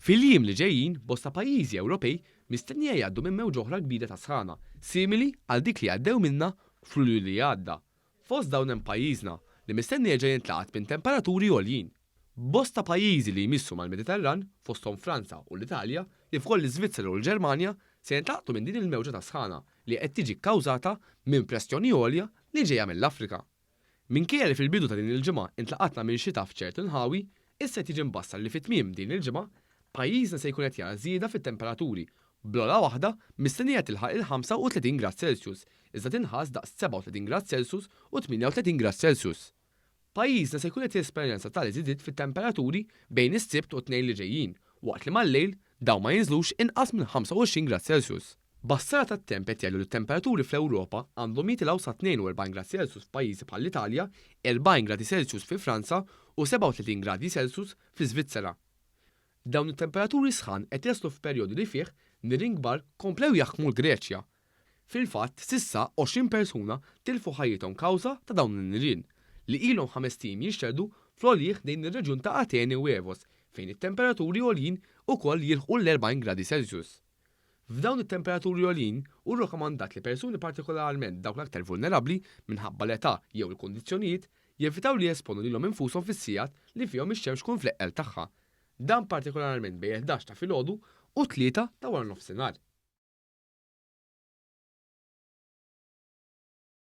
Fil-jiem li ġejjin, bosta pajjiżi Ewropej mistennija jgħaddu minn mewġa oħra kbira ta' sħana, simili għal dik li għaddew minnha f'Lulju li għadda. Fost dawn hemm pajjiżna, li mistenni jerġa' jintlaqat minn temperaturi għoljin. Bosta pajjiżi li jmissu mal-Mediterran, fosthom Franza u l-Italja, kif ukoll l-Iżvizzera u l-Ġermanja, se jintlaqtu minn din il-mewġa ta' sħana li qed tiġi kkawżata minn pressjoni għolja li ġejja mill-Afrika. Minkejja li fil-bidu ta' din il-ġimgħa intlaqatna minn xita f'ċertu nħawi, issa qed jiġi mbassar li fi tmiem din il-ġimgħa, pajjiżna se jkun qed jara żieda fit-temperaturi, bl-ogħla waħda mistennija tilħaq il-35 grad Celsius, iżda tinħass daqs 37 grad Celsius u 38 grad Celsius. Pajjiżna se jkun qed jesperjenza tali żidiet fit-temperaturi bejn is-Sibt u t-Tnejn li ġejjin, waqt li mal-lejl dawn ma jinżlux inqas minn 25 grad Celsius. Bassara tat-temp qed jgħidu li t-temperaturi fl-Ewropa għandhom jitilgħu sa 42 grad Celsius f'pajjiżi bħall-Italja, 40 gradi Celsius fi Franza u 37 gradi Celsius fl-Iżvizzera. Dawn it-temperaturi sħan qed jaslu f'perjodu li fih nirien kbar komplew jaħkmu l-Greċja. Fil-fatt, s'issa 20 persuna tilfu ħajjithom kawża ta' dawn in-nirien, li ilhom ħamest ijiem jixterdu fl-għoljieh ħdejn ir-reġjun ta' Ateni u Evos fejn it-temperaturi għoljin ukoll jilħqu l-40 gradi Celsius. F'dawn it-temperaturi għoljin, hu rrakkomandat li persuni partikolarment dawk l-aktar vulnerabbli minħabba l-età jew il-kundizzjonijiet, jevitaw li jesponu lilhom infushom fis-sigħat li fihom ix-xemx tkun fl-eqqel tagħha. Dan partikolarment bejn il-ħdax ta' filgħodu u t-tlieta ta' waranofsinhar.